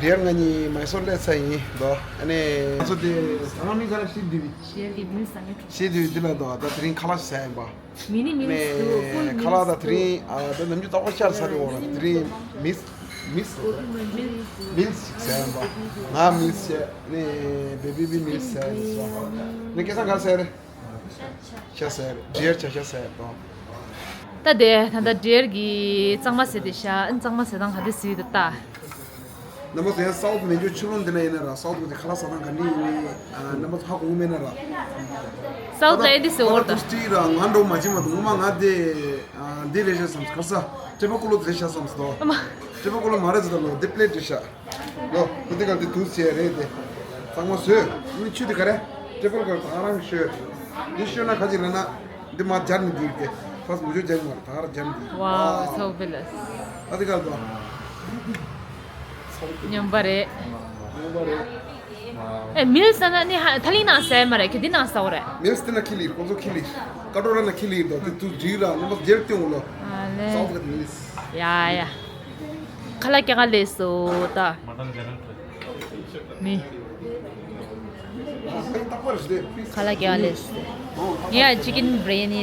ཌི་ཡར་ང་གཉིས་མའི་སོར་སླེབས་ཚར་ཡིན་དོ། ཨ་ནི་ང་ཚོ་དེ་ཟ་ཁང་མིང་ག་རེ་ཞིག་འདི་བི། ཞེ་གི་མི་ཟ་ངེ་ཁྲུ། ཞེ་དུས་འདི་ལ་དོ་ད་དེ་རིང་ཁ་ལག་ཟ་ཡིན་པ། མི་ནི་མི་ནས་ཁ་ལག་ད་དེ་རིང་ཨ་ད་ནམ་རྒྱུན་ཏག་པ་ཤར་ས་རེད་འོ་ར། དེ་རིང་མིས་མིས་མིས་ཟ་ཡིན་པ། ང་མིས་བྱས་ནས་བེ་བི་བི་མིས་བྱས་ནས་སོ། ནི་སྐལ་བཟང་ག་རེ་ཟ་རེད། ཤ་ཟ་རེད། ཌི་ཡར་ཆ་ཤ་ཟ་དོ། ད་དེ་ད་ད་ཌི་ཡར་གི་གཙང་མ་ཟེར་དེ་ཤ་ཨན་གཙང་མ་ཟེར་དང་ག་དེ་ཟེར་དེ་ད། རྣམ་པ་ཚོ་ཡང་སའུ་ཐི་མན་ཇུ་ཆུ་ལོན་འདི་ན་ཡིན་ན་ར། སའུ་ཐི་གི་ཁ་ལག་ཟ་སྟངས་ག་འདྲ་ཡིན་མིན་ཨ་རྣམ་པ་ཚོ་ཧ་གོ་གི་མེད་ན་ར། སའུ་ཐི་ལ་ཨེ་འདི་ཟེར་འོར་ད། ཏུ་སི་ཊི་ར་ང་འགྲོ་མ་བྱེད་མ་འདུག་ངོ་མ་ང་དེ་ཨ་འདི་རེད་ཤག་བསམ་ག་ས་ཀྲེ་པ་ཀུ་ལོ་དེ་རེད་ཤག་བསམ་སོ། ཨ་མ། ཀྲེ་པ་ཀུ་ལོ་མ་རེད་ཟེར་ད་ལོ་འདི་པི་ལེ་ཊི་རེད་ཤག་ལོ་ཁུ་དེ་ག་དེ་དུས་ཚེ་རེད་དེ། གཙང་མ་བཟོས་ནི་ཆུ་དེ་ག་རེ། ཀྲེ་པ་ཀུ་ལོ་ད་རང་ཤོད། འདི་ཤོད་ན་ག་ཅིག་རེད་ན། འདི་མ་སྦྱར་ནས་འདི་རེད་དེ། ཕ་སི་མུ་ཅོ་སྦྱར་ནས་མ་རེད་ད་ར་སྦྱར་ནས་འདི། ཝའོ་so fabulous། ཨ་དེ་ག་ལ་དོ། སྙོམས་པ་རེད། སྙོམས་པ་རེད། ཨེ་མིལ་ཟ་ན་ནི་ཧ་ཐ་ལི་ནང་ཟ་ཡ་མ་རེད་ཁྱོད་འདི་ནང་ཟ་འོ་རེད། མིལ་ཟ་དེ་ན་ཁི་ལིར་ཁོང་ཚོ་ཁི་ལིར། ཀ་ཏོ་ར་ན་ཁི་ལིར་དོ་དེ་དུ་འདྲི་ར་ནམ་པ་རྒྱལ་སྟོན་འོ་ལོ། ཨ་ལེ། སའུ་ཐི་ག་མིལ། ཡ་ཡ། ཁ་ལག་སྐྱེལ་ག་སླེབས་སོ་ད། མི། ཁ་ལག་སྐྱེལ་ག་སླེབས་སོ། ངས་ཅི་ཀིན་བི་རི་ཡ་ནི་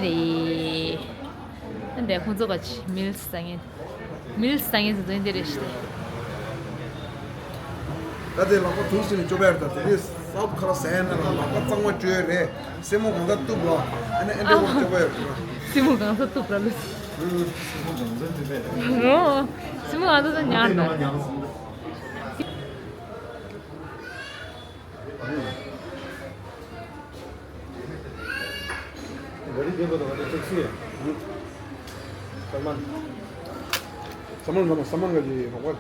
རེད། འདི་ཁོང་ཚོ་ག་ཅི་མིལ་ཟ་ངེ། མིལ་ཟ་ངེ་ཟེར་ཚོ་འདི་རེད་ཤི། ད་དེ་ལག་པ་དུག་སེ་ནས་སྐྱོ་བ་ཡར་ད་དེ་རེད། སའུ་ཐི་ཁ་ལག་ཟ་ཡ་ན་ལག་པ་གཙང་མ་བཅོས་རེད། སེན་མོ་གང་ས་གཏུབ་ར། ཨ་ནི་ཨེ་འདྲ་བོ་སྐྱོ་བ་ཡར་ད། སེན་མོ་གང་ས་གཏུབ་ར་ལུས། ཨོ། སེན་མོ་གང་ས་ཉར་ད། ས་མན། ས་མན་ས་མན་ག་ཅི་རོགས་པ།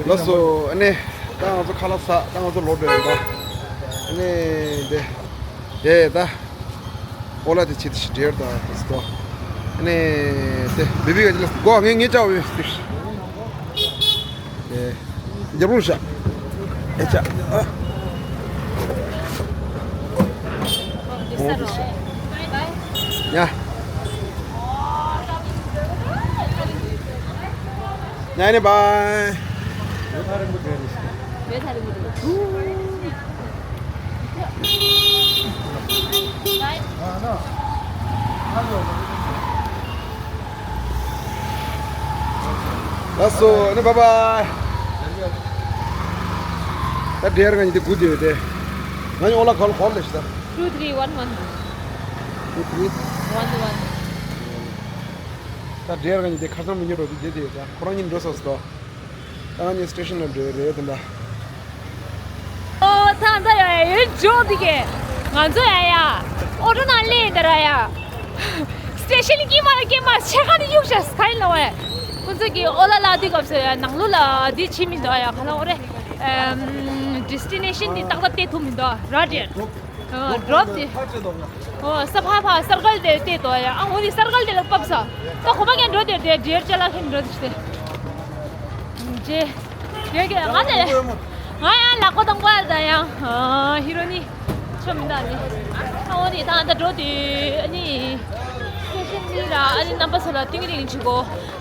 ལགས་སོ། ཨ་ནི་ད་ང་ཚོ་ཁ་ལག་ཟ། ད་ང་ཚོ་ལོག་འགྲོ་ཡིན་པ། ཨ་ནི་དེ་དེ་ད་ཨོ་ལ་དེ་ཆེ་དེ་ཞིག་འདྲེར་ད་དེ་སི་ཏོ། ཨ་ནི་དེ་བི་བི་ག་ཅི་ལ་སྒོ་ངེ་ངེ་ཅག་བི་སི་ཏི་ཤ། དེ། རྒྱབ་རུང་བཞག་ཨེ་ཅག་ཨ། ཡ། ཡ་ནི་བཱའི། ལགས་སོ། ཨ་ནི་བཱའི་བཱའི། ད་འདྲེར་ང་གཉིས་དེ་སྒུག་བསྡད་ཡོད་དེ། ང་གཉིས་ཨོ་ལ་ཁོལ་ཁོལ་ལས་ཤི་ད། Two three one one. Two three one one. ད་འདྲེར་ང་གཉིས་དེ་ཁ་སང་མི་ཉོ་འགྲོ་དུས་བསྡད་དེ་ཡོད་ད། ཁོ་རང་གཉིས་འགྲོ་ས་སོ་ད། ད་ང་གཉིས་སི་ཊེ་ཤན་ལ་འགྲོ་ཡི་རེད་དེ་འདྲ། ཨོ་ད་ད་ཡ་ཡ་ཡོད་འཇོག་དེ་གས། ང་ཚོ་ཡ་ཡ་ཨོ་ཊོ་ནང་སླེབས་ད་ར་ཡ། སི་ཊེ་ཤན་ཀྱི་མ་ལ་ཀྱེ་མ་ཆེ་ཁ་ནས་གཡུག་བཞག་ག་ཡིན་ལ་བས། ཁོ་ཚོ་གི་ཨོ་ལ་ལ་དེ་སྐབས་སུ་ཡ་ནང་ལོགས་ལ་དེ་ཕྱིན་མི་འདུག་ཡ། ག་ལ་འོ་རེད། ཨམ། ཌེ་སི་ཊི་ནེ་ཤན་དེ་ཏག་ཏག་བལྟས་ཐུབ་མི་འདུག་ར་འདྲེར། ཨ། ཌོབ་དེ། ཨོ་ས་ཕ་ཕ་སར་ཀལ་དེ་བལྟས་འདུག་ཡ། ཨ་འོ་དེ་སར་ཀལ་དེ་ལ་བབས་ས། ད་ཁོ་པ་ཀྱང་འགྲོ་དེ་དེ་འདྲེར་ཅ་ལག་ཁྱེར་འགྲོ་དེ་ཤི་དེ། ཇེ། དེ་གས་ང་དེ། ང་ཡང་ལག་པ་དང་པར་ད་ཡང་། ཨ་ཧི་རོ་ནི། ཆོ་མི་འདུག་ནི། ཨ་འོ་ནི་ད་ད་འགྲོ་དུས་ཨ་ནི། སི་ཊེ་ཤན་འདི་ར་ཨ་ནི་རྣམ་པ་ཚོ་ལ་ཏིང་རིང་བྱེད་གོ།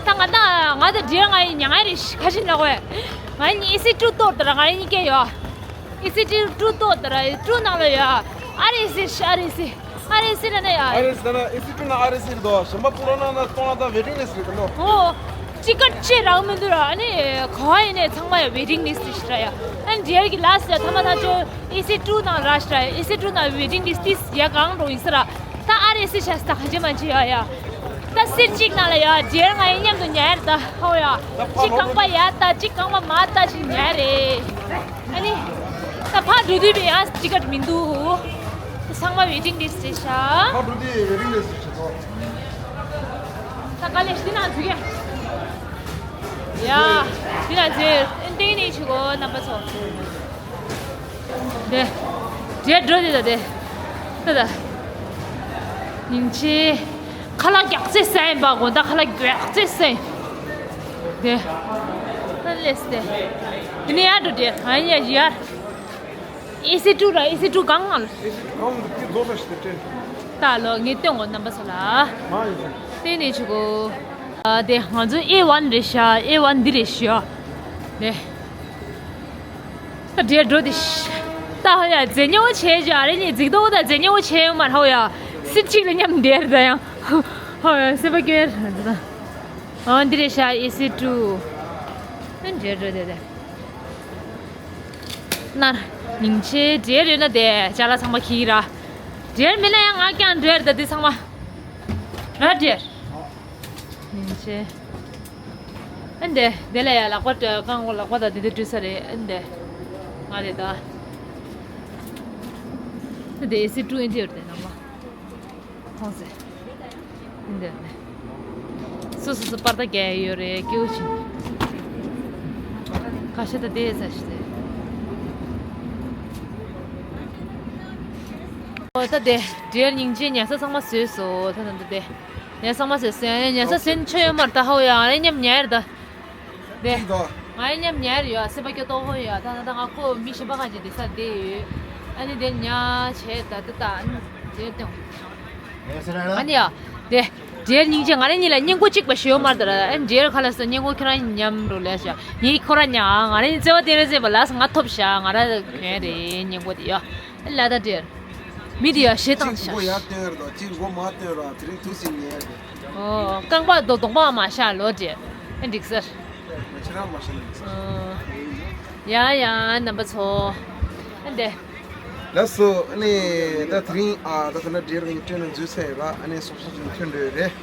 ད་ང་ད་ང་ད་འདྲེར་ང་ཡི་མྱ་ངན་རེ་ཤི་ཁ་ཤི་ན་གོ། ང་ཡི་ཨི་སི་ཊུ་ཏོར་ད་ར་ང་ཡི་གཉིས་ཀ་ཡོད། ཨི་སི་ཊུ་ཏོར་ད་ར་ཨི་ཊུ་ནང་ལ་ཡོད། ཨར་ཨི་སི་ཤ་ཨར་ཨི་སི། ཨར་ཨི་སི་ར་ན་ཡ། ཨར་ཨི་སི་ན་ཨི་སི་ཊུ་ན་ཨར་ཨི་སི་རེད་དོ། གཞན་པ་པུ་རོ་ན་ན་སྟོང་ན་ད་ཝེ་ཊིང་ལིསི་རེད་དོ། ཨོ། ཅི་ཀ་ཅི་རག་མི་འདུག་ར། ཨ་ནི་ག་བ་ཡིན་ནའི་ཚང་མ་ཡ་ཝེ་ཊིང་ལིསི་ཞིག་ར་ཡ། ཨ་ནི་འདྲེར་གི་ལ་སི་ཡ་ཐ་མ་ཐ་ཆོ་ཨི་སི་ཊུ་ནང་ར་ཤི་ར་ཡ། ཨི་སི་ཊུ་ན་ཝེ་ཊིང་ལིསི་ཏིས་ཡ་གང་རུ་ཡིན་ས་ར། ད་ཨར་ཨི་སི་ཤ་སི་ད་ག་ཅི་མ་ཅི་ཡ་ཡ། ད་སིར་ཅིག་ནང་ལ་ཡ་འདྲེར་ང་ཡི་མཉམ་དུ་ཉལ་ད་ཧོ་ཡ། ཅི་རྐང་པ་ཡ་ད་ཅི་རྐང་པ་མ་ད་ཅི་ཉལ་རེད། ཨ་ནི། ད་ཕར་འགྲོ་དུས་པའི་ཨ་ཅི་ཀ་མི་འདུག་ཚང་མ་ཝེ་ཊིང་ལིསི་རེད་ཤག་ཕར་འགྲོ་དུས་ཝེ་ཊིང་ལིསི་རེད་ཤག་ད་ག་ལེ་ཤི་ན་འཛུལ་གྱི། ཡ། ཤི་ན་འཛུལ། ཨེ་འདི་ནས་ཆུ་གོ་རྣམ་པ་ཚོ། དེ། དེ་འགྲོ་དེ་ད་དེ། ད་ད། ཉིན་ཆེ། ཁ་ལག་རྒྱག་རྩེ་ཟ་ཡིན་པ་གོ། ད་ཁ་ལག་རྒྱག་རྩེ་ཟ་ཡིན། དེ། ད་ལེས་དེ། དེ་ནས་ཡར་འགྲོ་དེ། ཨ་ཡ་ཡར། ཨེ་སི་ཊུ་ར་ཨེ་སི་ཊུ་གང་ང་། ཨེ་སི་ཊུ་གང་འདུག་དེ་རྫོགས་པ་ཞིག་དེ་སྤྲད། ད་ལོ་ངས་སྟོན་གོ་རྣམ་པ་ཚོ་ལ། མ་ཡིན། དེ་ནས་ཆུ་གོ། ཨ་དེ་ང་ཚོ་ཨེ་ཝན་རེད་ཤག་ཨེ་ཝན་འདི་རེད་ཤག་དེ། ད་འདྲེ་འགྲོ་དེ་ཤི། ད་ཧོ་ཡ་རྫས་སྨྱོ་བོ་བྱས་ཀྱི་ཨ་རེ་ནི་རྫིག་མདོག་ད་རྫས་སྨྱོ་བོ་བྱས་ཡོད་མ་རེད་ཧོ་ཡ། སྲིད་ཅིག་ལ་མཉམ་འདེར་ད་ཡང་། ཧོ་ཡ་སེམས་པ་སྐྱོ་ཡ་རེད་ད། ཨ་འདི་རེད་ཤག་ཨེ་སི་ཊུ། ཨ་འདྲེ་འགྲོ་དེ་དེ། ནར། ཉིན་ཆེ་འདྲེ་རེད་ན་དེ་ཅ་ལག་ཚང་མ་ཁྱི་ར། འདྲེ་མིན་ན་ཡང་ང་ཀྱང་འདྲེ་རེད་ད་དེ་ཚང་མ། ར་འདྲེ། ཡིན་ཆེ། ཨ་འདི་དེ་ལ་ཡ་ལག་པ་སྤྲད་རྐང་འཁོར་ལག་པ་དང་དེ་དུ་བཀྲུས་ས་རེད་ཨ་འདི། ང་རེད་ད། ཨ་འདི་ཨེ་སི་ཊུ་ཨིན་ཇི་ཡོད་དེ་ནང་མ། ཁོང་ཟེ། ཨ་འདི་ནས། སོ་སོ་སོ་པར་ད་རྒྱག་ཡོད་རེད་སྐྱེའུ་ཆེན། ཁ་ཤས་ད་དེ་ས་ཞིག་རེད། ཨོ་ད་དེ་འདྲེར་སྙིང་རྗེ་ཉལ་ས་ཚང་མ་བཟོས་སོ་ད་ད་ད་དེ། ངས་ཚང་མ་ཟེར་ཟེར་ངས་ཉལ་ས་ཟེར་ཆོ་ཡོད་མར་ད་ཧོ་ཡ་ང་ཡི་མཉམ་ཉལ་ད། དེ། ང་ཡི་མཉམ་ཉལ་ཡོད་སེམས་པ་སྐྱོ་ཏོག་ཧོ་ཡ་ད་ད་ད་ང་ཁོ་མི་གཞན་པ་གང་ཅི་དེ་ས་དེ་ཡོད། ཨ་ནི་དེ་ཉ་བྱས་ད་ད་ད་ཨ་ནི་དེ་སྟེང་། ཨ་ནི་ཡ། དེ། དེར་སྙིང་རྗེ་ང་རེ་གཉིས་ལ་སྙིང་གོ་གཅིག་པ་ཞིག་ཡོད་མར་ད་ཨ་ནི་དེར་ཁ་ལ་ས་སྙིང་གོ་ཁྱེད་རང་མཉམ་རུ་ལས་ཤ་ངའི་ཁོ་ར་ཉ་ང་རེ་གཉིས་བརྩེ་བ་དེ་རེ་བརྩེ་བ་ལ་ས་ང་ཐོབ་ཤ་ང་ར་གོན་རེ་སྙིང་གོ་དེ་ཡ། ལ་ད་དེར། མི་དེ་ཡ་ཞེ་སྟངས་ཤ། གཅིག་མགོ་ཡར་བཏོན་ར་དང་གཅིག་མགོ་མར་བཏོན་ར་དེ་རིང་ཐུགས་སྲིད་ཉལ་རེད། ཨོ། རྐང་པ་རྡོག་རྡོག་པ་མ་བཞག་ལོ་དེ། ཨེ་འགྲིག་ཟེར། ཁྱེད་རང་མ་བཞག་འགྲིག་ཟེར། ཨོ། ཡ་ཡ་རྣམ་པ་ཚོ། ཨེ་འདི། ལགས་སོ་ཨ་ནི་ད་དེ་རིང་ཨ་ད་ད་ན་འདྲེར་ངས་སྤྲད་ན་འཛུལ་ཚར་ཡོད་ར་ཨ་ནི་སོབ་སོབ་ཅིག་ཐོན་འགྲོ་ཡོད་རེད།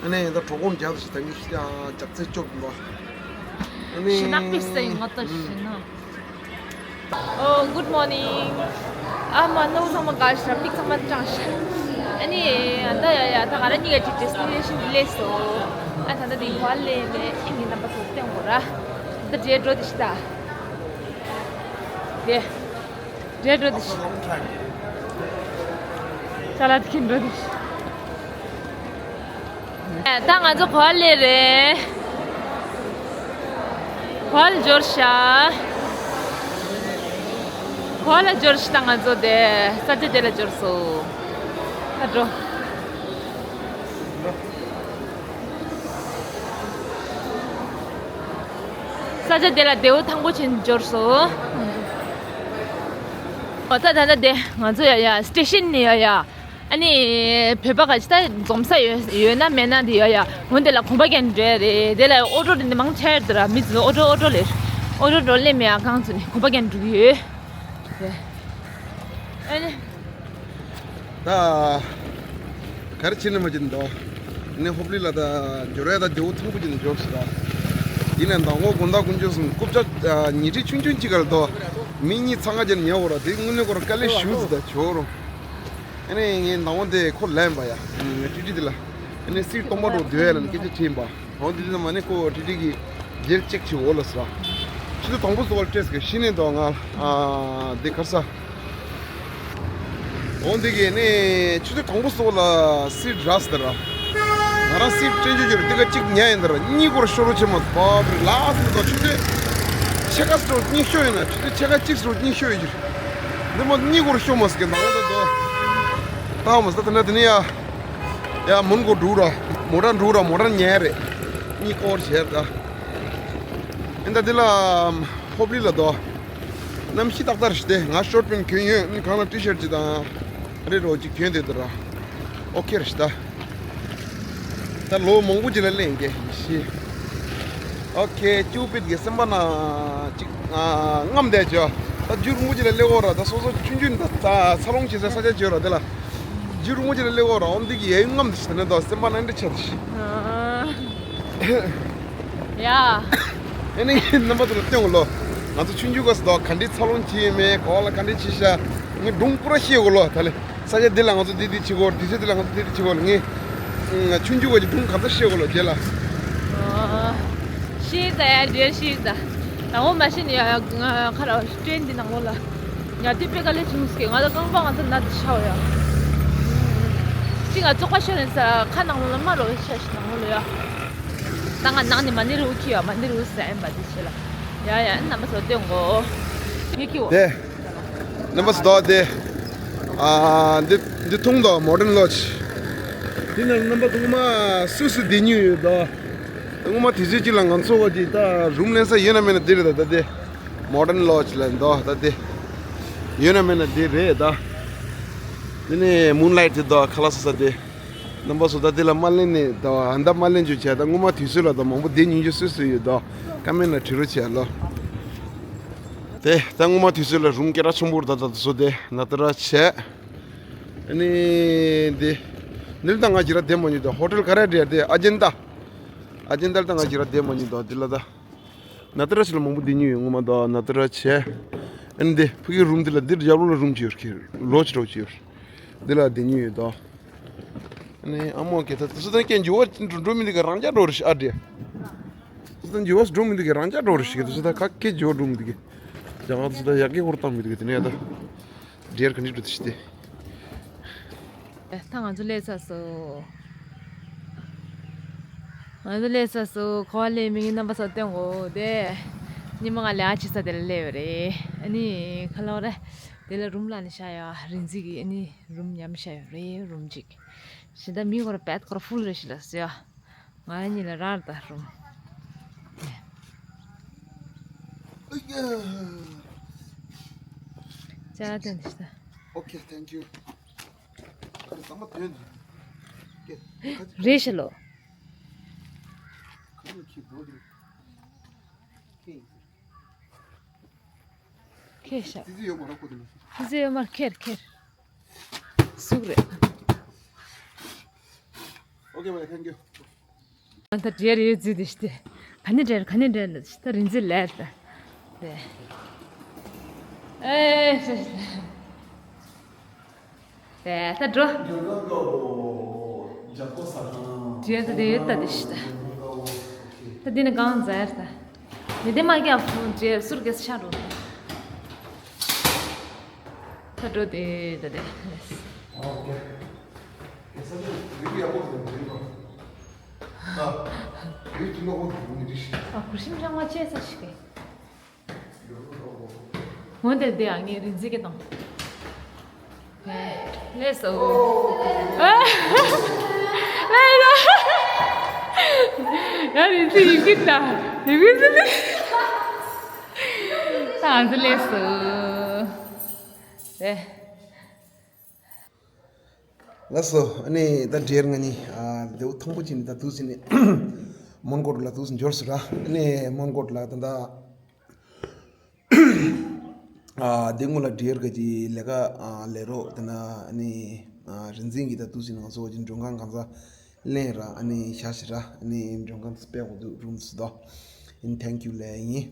ཨ་ནི་ད་གྲོགས་པོ་རྒྱབ་ཞིག་ད་ངས་ཞིག་ཡང་རྒྱབ་རྩལ་སྐྱོབ་འདུག་ཨ་ནི། ཞེ་ནག་པིག་སེ་ང་ད་ཞེ་ན། Oh, good morning. ཨ་མ་ནོ་ཚང་མ་དགའ་ཤ་མིག་ཚང་མ་སྐྲངས་ཤ། ཨ་ནི་ཨ་ད་ཡ་ཡ་ད་ང་ར་གཉིས་ཀ་ཅིག་ཌེ་སི་ཊི་ནེ་ཤན་སླེབས་སོང་། ཨ་ད་ད་དེ་གོ་ལེ་ནས་ཨིན་གྱི་རྣམ་པ་ཚོ་སྟོན་དགོས་ར། ད་འདྲེ་འགྲོ་དེ་ཤི་ད། དེ། འདྲེ་འགྲོ་དེ་ཤི། ཅ་ལག་དེ་ཁྱེར་འགྲོ་དེ་ཤི། ད་ང་ཚོ་གོ་ལེ་རེད། གོ་ལ་འབྱོར་ཤག་གོ་ལ་འབྱོར་ཤག་ད་ང་ཚོ་དེ་ས་ཆ་དེ་ལ་འབྱོར་སོང་། ད་འགྲོ། ས་ཆ་དེ་ལ་རྡེའུ་ཐང་པོ་ཆེན་འབྱོར་སོང་། འོ་ད་ད་ད་དེ་ང་ཚོ་ཡ་ཡ་སི་ཊེ་ཤན་ནས་ཡ་ཡ། ཨ་ནི་བོད་པ་ག་ཅི་ད་འཛོམས་ས་ཡོད་ཡོད་ན་མེད་ན་དེ་ཡ་ཡ། འོ་དེ་ལ་གོམ་པ་རྒྱག་འགྲོ་ཡ་རེད། དེ་ལ་ཨོ་ཊོ་དེ་འདྲ་མང་ཆེ་ཡོད་དེ་ར། མི་ཚོ་ཨོ་ཊོ་ཨོ་ཊོ་ལས་ཨོ་ཊོ་འགྲོ་སླེབས་མེད་ཡ། གང་ཚོ་ནས་གོམ་པ་རྒྱག་འགྲོ་གི་ཡོད་རེད། ཨ་ནི། ད་ག་རེ་བྱེད་ནི་མ་བྱེད་ནི་འདུག་ནི་ཧོབ་ལི་ལ་ད་འབྱོར་ཡ་ད་རྡེའུ་ཐང་པོ་བྱེད་ནི་འབྱོར་སོང་ད། ཡིན་ནའི་མདང་དགོང་དགོང་དག་དཀོན་མཆོག་གསུམ་རྐུབ་བཀྱག་ཉལ་ཁྲི་ཆུང་ཆུང་གཅིག་ག་ལ་དོ། མི་གཉིས་འཚང་ཁ་བྱས་ནས་ཉལ་འོ་ར། དེ་དངོས་གནས་ཁོ་རང་དཀའ་ལས་ཞེ་པོ་ཅིག་ད་བྱོས་རོ། ཨ་ནི་ངས་མདང་དགོང་དེ་ཁོ་ལན་པ་ཡ། ངས་ཊི་ཊི་དེ་ལ། ཨ་ནི་སི་ཊི་སྟོང་པ་འགྲོ་སྡོད་ཡ་ལ་ནི་སྐད་ཆ་དྲིས་པ། འོ་འདི་དེ་ལ་མ་ནི་ཁོ་ཊི་ཊི་གི་རྒྱལ་ཅེག་བྱེད་འོ་ལ་ཟེར། ཆུ་ཚོད་དང་པོ་སོ་བར་སྤྲད་ཟེར་གི་ཤི་ནས་འདུག་ང་། ཨ་འདི་གར་ས། འོ་འདི་གི་ནི་ཆུ་ཚོད་དང་པོ་སོ་ལ་སི་ཊི་རག་ཟེར་ར། ང་རང་སི་ཊི་སྤྲད་རྒྱུ་ཡོད་རེད། འདི་ག་གཅིག་ཉལ་ཡིན་ད་ར། གཉིས་སྐོར་ཤོར་རོ་ཆེ་མ་སོ་བ་རེད་ལགས་ཟེར་འདུག་ཆུ་ཚོད་ཕྱེད་ཀ་སོ་གཉིས་ཤོར་ཡིན་ན། ཆུ་ཚོད་ཕྱེད་ཀ་གཅིག་སོ་གཉིས་ཤོར་ཡོད་རྒྱུ་རེད། འདི་མོ་གཉིས་སྐོར་ཤོར་མ་སོ་གི་ནང་ལ་འདུག་ད་མ་སོ་ད་ན་དེ་ནི་ཡ། ཡ་མུན་གོ་འགྲོ་ར། མོ་ཊ་འགྲོ་ར། མོ་ཊ་ཉལ་རེད། གཉིས་སྐོར་བྱས་ར་ད། ཨིན་ད་འདི་ལ་ཧོབ་ལི་ལ་དོ། གནམ་གཤིས་ཏག་ཏག་རེད་ཤི་དེ། ང་ཤོར་ཊི་པེན་གྱོན་ཡོད། ཨ་ནི་གང་ལ་ཊི་ཤར་ཊི་ཅིག་དང་རེད་རོ་ཅིག་གྱོན་དེ་དོ་ར། ཨོ་ཁེ་རེད་ཤི་ད། ད་ལོ་མང་པོ་ཅིག་ལ་གླེང་གི་ཤི། ཨོ་ཁེ། ཅུ་པིད་གི་སེམས་པ་ན་ཅིག་ཨ་རྔམ་བསྡད་ཅོ། ད་རྒྱུན་རིང་པོ་ཅིག་ལ་སླེབས་འོ་ར། ད་སོ་སོ་ཆུང་ཆུང་ད་ད་འཚར་ལོངས་བྱེད་སའི་ས་ཆ་ཅིག་ཡོད་ར། དེ་ལ་རྒྱུན་རིང་པོ་ཅིག་ལ་སླེབས་འོ་ར། འོ་འདི་གི་ཡ་ཡུལ་རྔམ་དེ་ཤི་ད་ནི་ད་སེམས་པ་ན་འདི་ཆགས་དེ་ཤི། ཡ། ཨེ་ནི་རྣམ་པ་ཚོ་ལ་སྟོན་གོ་ལོ། ང་ཚོ་ཆུང་ཆུང་སྐབས་སུ་ད་ག་འདྲའི་འཚར་ལོངས་བྱེད་ཡོད་མེད། ག་བ་ལ་ག་འདྲའི་བྱེད་ཤག་ངས་སྒྲུང་པུ་ར་བཤད་གོ་ལོ། ད་ལེ། ས་ཆ་འདི་ལ་ང་ཚོ་འདི་འདི་བྱེད་དགོས། དུས་ཚོད་འདི་ལ་ང་ཚོ་འདི་འདི་བྱེད་དགོས་ལ། ངས་ཆུང་ཆུང་བ་གི་སྒྲུང་ག་ཚོད་བཤད་དགོས་ལ་རྗེས་ལ། ཤེས་ད་ཡ། རྗེས་ཤེས་ད། དང་པོ་མ་ཤེས་ནས་ཡ་ཁ་ར་ཊི་རེན་འདི་ནང་ལོགས་ལ་ཉལ་དུས་དཔེ་དཀའ་ལས་བྱུང་ཟེར། ང་ད་རྐང་པ་ང་ཚོ་ན་དུ་ཤའོ་ཡ། ཅི་ང་བཙོག་པ་ཤོར་ནས་ས་ཁ་ནང་ལོགས་ལ་མ་རོ་ཤ་ཤི་ནང་ལོགས་ལ་ཡ། ད་ང་ནང་ནས་མ་ཎི་རུ་ཁྱི་ཡ། མ་ཎི་རུ་ཟ་ཡིན་པ་འདི་ཤེས་ལ། ཡ་ཡ། རྣམ་པ་ཚོ་སྟོན་གོ། ངས་ཁྱི་འོ། དེ། རྣམ་པ་ཚོ་དེ། ཨ་འདི་འདི་མཐོང་དང་མོ་ཌན་ལོ་ཇི། འདི་ནང་རྣམ་པ་ཚོ་ངོ་མ་སུ་སུ་བསྡད་མྱོང་ཡོད་དོ། ངོ་མ་དུས་ཚོད་གཅིག་ལ་ང་ཚོ་བ་ཅིག་ད་རུམ་ལེན་ས་ཡོད་ན་མེད་ན་འདི་རེད། ད་ད་དེ་མོ་ཌན་ལོ་ཇི་ལ་འདུག་ད་དེ་ཡོད་ན་མེད་ན་འདི་རེད་ད། འདི་ནི་མུན་ལའིཊ་དེ་འདུག་ཁ་ལག་ཟ་ས་དེ། རྣམ་པ་ཚོ་ད་འདི་ལ་མ་ལེན་ནས་ད་ཨ་མདའ་མ་ལེན་རྒྱུ་བྱས། ད་སྔོན་མ་དུས་ཚོད་ལ་ད་མང་པོ་བསྡད་མྱོང་རྒྱུ་སུ་སུ་ཡོད་དོ། ཀ་མེན་ལ་བྲིས་རོགས་བྱས་ལོ། དེ་ད་སྔོན་མ་དུས་ཚོད་ལ་རུམ་སྐད་གྲགས་ཆེན་པོ་རེད། ད་ད་དུ་བཟོ་དེ་ན་ཏི་ར་བྱས། ཨ་ནི་འདི་འདི་ལ་ད་ང་ཅིག་ར་བསྡད་མ་མྱོང་དོ། ཧོ་ཊེལ་ག་རེ་འདྲ་དེ་ཨ་ཇན་ཏ། ཨ་ཇན་ཏ་ལ་ད་ང་ཅིག་ར་བསྡད་མ་མྱོང་དོ། འདི་ལ་ད་ན་ཏི་ར་ཞིག་ལ་མང་པོ་བསྡད་མྱོང་ཡོད། སྔོན་མ་དོ་ན་ཏི་ར་བྱས། ཨ་ནི་འདི་ཕ་གི་རུམ་འདི་ལ་འདིར་རྒྱབ་ལོགས་ལ་རུམ་ཅིག་ཡོད་ཀི་ལོ་ཇི་འདྲ་བོ་ཅིག་ཡོད། འདི་ལ་བསྡད་མྱོང་ཡོད་དོ། ཨ་ནི་ཨ་མོ་ཀེ་ད་དུ་སུ་ད་ཀེ་འགྱུར་བ་འགྲོ་མི་འདུག་གི་རང་རྐྱ་འགྲོ་རེ་ཤི་ཨ་འདྲེ། དུ་སུ་ད་འགྱུར་བ་འགྲོ་མི་འདུག་གི་རང་རྐྱ་འགྲོ་རེ་ཤི་གི། དུ་སུ་ད་ག་ཀེ་འགྱུར་བ་འགྲོ་མི་འདུག་གི། ཇ་ང་དུ་སུ་ད་ཡག་གི་ཧོར་བཏང་མི་འདུག་གི། དེ་ནས་ཡ་ད་འདྲེར་ག་འདྲེ་འགྲོ་དུ་ཤི་སྟེ། ད་ང་ཚོ་སླེབས་ཚར་སོང་། ང་ཚོ་སླེབས་ཚར་སོང་། ག་བ་སླེབས་མིན་གྱི་རྣམ་པ་ཚོ་སྟོན་གོ། དེ་ཉི་མ་ང་ལས་ཨ་ཅི་ས་དེ་ལ་སླེབས་ཡོད་རེད། ཨ་ནི་ཁ་ལོ་རེད། དེ་ལ་རུམ་ལ་ནི་ཤ་ཡ་རིན་འཛིན་གྱི་ཨ་ནི་རུམ་ཉམས་ཤ་ཡོད་རེད། རུམ་གཅིག་ཞེ་ད་མི་ཁོ་ར་བད་ཁོ་ར་ཧྥུལ་རེད་ཤི་ལ་སི་ཡ། ང་གཉིས་ལ་རར་ད་རུམ། ཅ་དེ་འདི་ཤི་ད། Okay, thank you. རེད་ཤི་ལོ། ཁེ་ཤ། ཙི་ཙི་ཡོད་མ་རེད་ཁོ་དེ་ནི། ཙི་ཙི་ཡོད་མ་རེད། ཁེར་ཁེར། ཟུག་རེད། Okay, bye, thank you. ཨ་ད་འདྲེར་ཡོད་ཙི་དེ་ཤི་དེ། ག་ནི་འདྲེར་ག་ནི་འདྲེར་ལ་ཤི་ད་རིན་ཙི་ལེར་ད། དེ། ཨེ་ཤ་ཤ། དེ་ད་འགྲོ། འདྲེར་ད་དེ་ཡོད་ད་དེ་ཤི་ད། ད་འདི་ནི་གང་ཟེར་ད། མི་དེ་མ་རྒྱབ་ཁོང་འདྲེར་ཟུར་གེ་ཤ་འགྲོ། ད་འགྲོ་དེ་ད་དེ། ཨོ་ཀེ། ཨེ་ས་ཆ་རི་བོ་ཡག་པོ་འདུག་རི་བོ། ཨ། རི་ཐུང་པོ་འདུག་ནི་རི་ཤི། ཨ་གུར་ཤིམ་ཤང་མ་ཆེ་ས་ཤི་གེ། འོན་ཏེ་དེ་ཨ་ངའི་རིན་འཛིན་གྱི་དང་། ལས་སོ། ལས་སོ། ཡ་རིན་འཛིན་ཡིན་གྱི་ད། ཡིན་གྱི་ད། ད་ང་ཚོ་སླེབས་སོང་། རེད། ལགས་སོ། ཨ་ནི་ད་འདྲེར་ང་གཉིས་ཨ་ལེའུ་དང་པོ་ཅིག་ནི་ད་དུས་ཚོད་ནི་མོན་གྷོ་ལ་དུས་ཚོད་འབྱོར་སོང་ར། ཨ་ནི་མོན་གྷོ་ལ་ད་ད་ཨ་འདི་སྔོན་ལ་འདྲེར་ག་ཅིག་ལས་ཀ་ཨ་ལས་རོགས་དེ་ན་ཨ་ནི་ཨ་རིག་འཛིན་གྱི་ད་དུས་ཚོད་ནི་ང་ཚོ་ཅིག་མགྲོན་ཁང་གང་ས་ལེན་ར། ཨ་ནི་ཤ་ཤི་ར། ཨ་ནི་མགྲོན་ཁང་དུ་སྤེལ་དགོས་འདུག་རུམ་སུ་དོ། ཨིན། ཐེང་ཀིའུ་ལེ་ཡིན།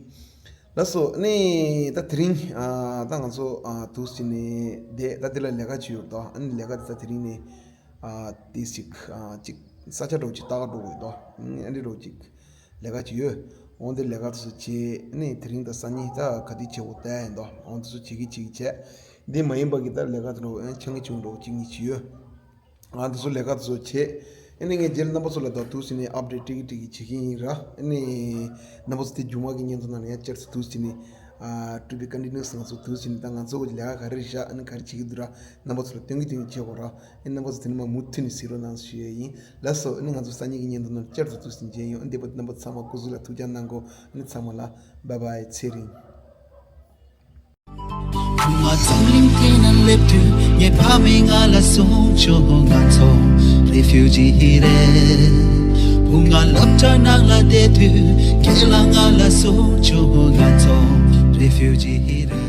ལགས་སོ། ཨ་ནི་ད་དེ་རིང་ཨ་ད་ང་ཚོ་ཨ་དུས་ཚོད་ནི་དེ་ད་དེ་ལ་ལས་ཀ་བྱེད་ཡོད་དོ། ཨ་ནི་ལས་ཀ་དེ་ད་དེ་རིང་ནི་ཨ་དེ་ཞིག་ཨ་ཅིག་ས་ཆ་འགྲོ་ཅིག་ལྟ་ག་འགྲོ་དགོས་དོ། ཨ་ནི་འགྲོ་ཅིག་ལས་ཀ་ཅིག་ཡོད། འོང་དེ་ལས་ཀ་དེ་ཚོ་བྱེད། ཨ་ནི་དེ་རིང་ད་སང་ཉིན་ད་ག་དུས་བྱེད་དགོས་ལྟ་ཡིན་དོ། འོང་དེ་ཚོ་བྱེད་ཀྱི་བྱེད་ཀྱི་བྱས། འདི་མ་ཡིན་པ་གི་ད་ལས་ཀ་དེ་འགྲོ་ཨ་ཆང་གི་ཆུང་འགྲོ་ཅིག་གཉིས་ཅིག་ཡོད། ང་དེ་ཚོ་ལས་ཀ་དེ་ཚོ་བྱེད། ཨ་ནི་ངས་རྗེས་ལ་རྣམ་པ་ཚོ་ལ་ད་དུས་ཚོད་ནི་ཨབ་ཌེཊ་ཏིག་ཏིག་བྱེད་ཀྱི་ཡིན་ར། ཨ་ནི་རྣམ་པ་ཚོ་དེ་མཇུག་མ་གི་བརྙན་ཐུང་ནང་ནས་ཡང་བསྐྱར་དུ་དུས་ཚོད་ནི་ཨ་ཊུ་བི་ཀོན་ཊི་ནུ་ཨས། ང་ཚོ་དུས་ཚོད་ནི་ད་ང་ཚོ་གི་ལས་ཀ་ག་རེ་རེད་ཤག་ཨ་ནི་ག་རེ་བྱེད་ཀྱི་འདུག་ར། རྣམ་པ་ཚོ་ལ་སྟོན་གྱི་སྟོན་གྱི་བྱེད་དགོས་ར། ཨ་ནི་རྣམ་པ་ཚོ་དེ་ནི་མ་མུ་མཐུད་ནས་གཟིགས་རོགས་གནང་ཞུ་ཡས་ཡིན། ལགས་སོ། ཨ་ནི་ང་ཚོ་སང་ཉིན་གྱི་བརྙན་ཐུང་ནང་བསྐྱར་དུ་དུས་ཚོད་མཇལ་ཡོང་། ཨ་ནི་དེ་བར་དུ་རྣམ་པ་ཚང་མ་སྐུ་གཟུགས་ལ་ཐུགས་ཅག་གནང་གོ། ཨ་ནི་ཚང་མ་ལ་བཱའི་བཱའི། ཚེ་རིང་། བུ་ང་འཛམ་གླིང་སྟེང་ན་སླེབས་དུས་ངའི་ཕ་མས་ང་ལ་གསུངས་བྱུང་། ང་ཚོ་རེ་ཕིའུ་ཇི་རེད། བུ་ང་སློབ་གྲྭ་ནང་ལ་བསྡད་དུས་ཁྱེད་ལ་ང་ལ་གསུངས་བྱུང་། ང་ཚོ་རེ་ཕིའུ་ཇི་རེད།